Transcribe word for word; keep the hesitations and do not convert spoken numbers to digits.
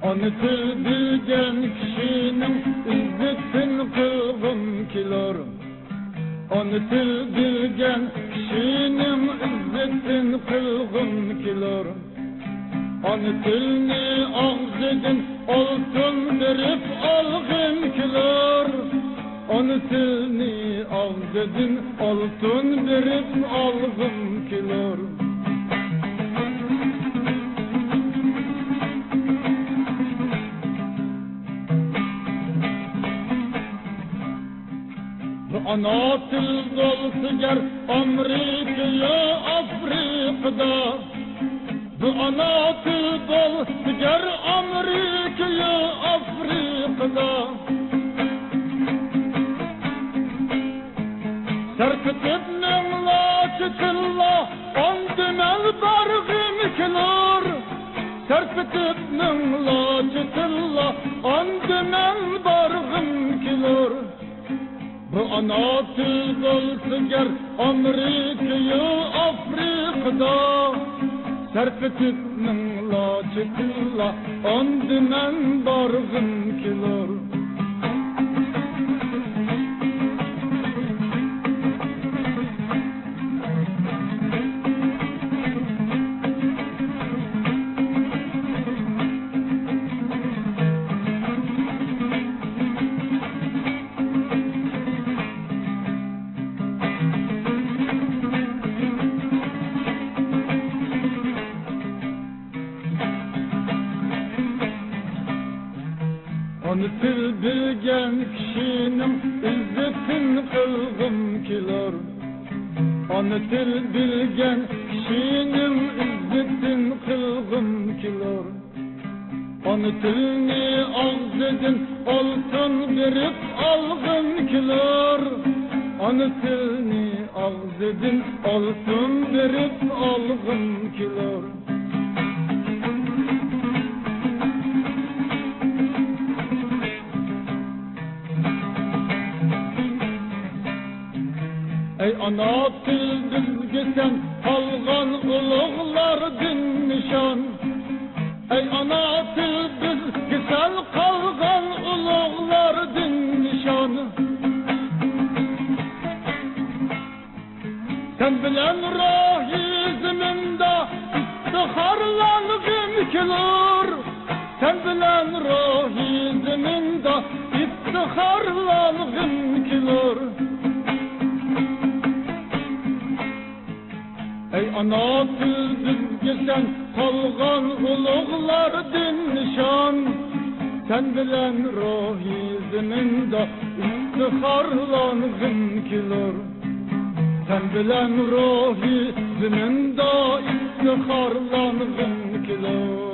ئانا تىل بىلگەن كىشىنىڭ ئىززىتىدىن قىلغۇم كېلۇر. ئانا تىل بىلگەن كىشىنىڭ ئىززىتىدىن قىلغۇم كېلۇر. ئانا تىلنى ئاغزىدىن ئالتۇن بېرىپ ئالغۇم كېلۇر. ئانا تىلنى ئاغزىدىن ئالتۇن بېرىپ ئالغۇم كېلۇر. بۇ ئانا تىل بولسا گەر ئامېرىكىيە ئافرىقىدا، بۇ ئانا تىل بولسا گەر ئامېرىكىيە ئافرىقىدا، سەرپېتىپ مىڭلارچە تىللا ئاندىمەن بارغىم كېلۇر. سەرپېتىپ مىڭلارچە تىللا ئاندىمەن بارغىم كېلۇر. بۇ ئانا تىل بولسا گەر ئامېرىكىيە ئافرىقىدا، سەرپېتىپ مىڭلارچە تىللا ئاندىمەن بارغىم كېلۇر. ئانا تىل بىلگەن كىشىنىڭ ئىززىتىدىن قىلغۇم كېلۇر. ئانا تىل بىلگەن كىشىنىڭ ئىززىتىدىن قىلغۇم كېلۇر. ئانا تىلنى ئاغزىدىن ئالتۇن بېرىپ ئالغۇم كېلۇر. ئانا تىلنى ئاغزىدىن ئالتۇن بېرىپ ئالغۇم كېلۇر. ئەي ئانا تىل بىزگە سەن قالغان ئۇلۇغلاردىن نىشان. ئەي ئانا تىل بىزگە سەن قالغان ئۇلۇغلاردىن نىشان. سەن بىلەن روھىي زېمىندا ئىپتىخارلانغۇم كېلۇر. سەن بىلەن روھىي زېمىندا ئىپتىخارلانغۇم كېلۇر. ئەي ئانا تىل بىزگە سەن قالغان ئۇلۇغلاردىن نىشان. سەن بىلەن روھىي زېمىندا ئىپتىخارلانغۇم كېلۇر. سەن بىلەن روھىي زېمىندا ئىپتىخارلانغۇم كېلۇر.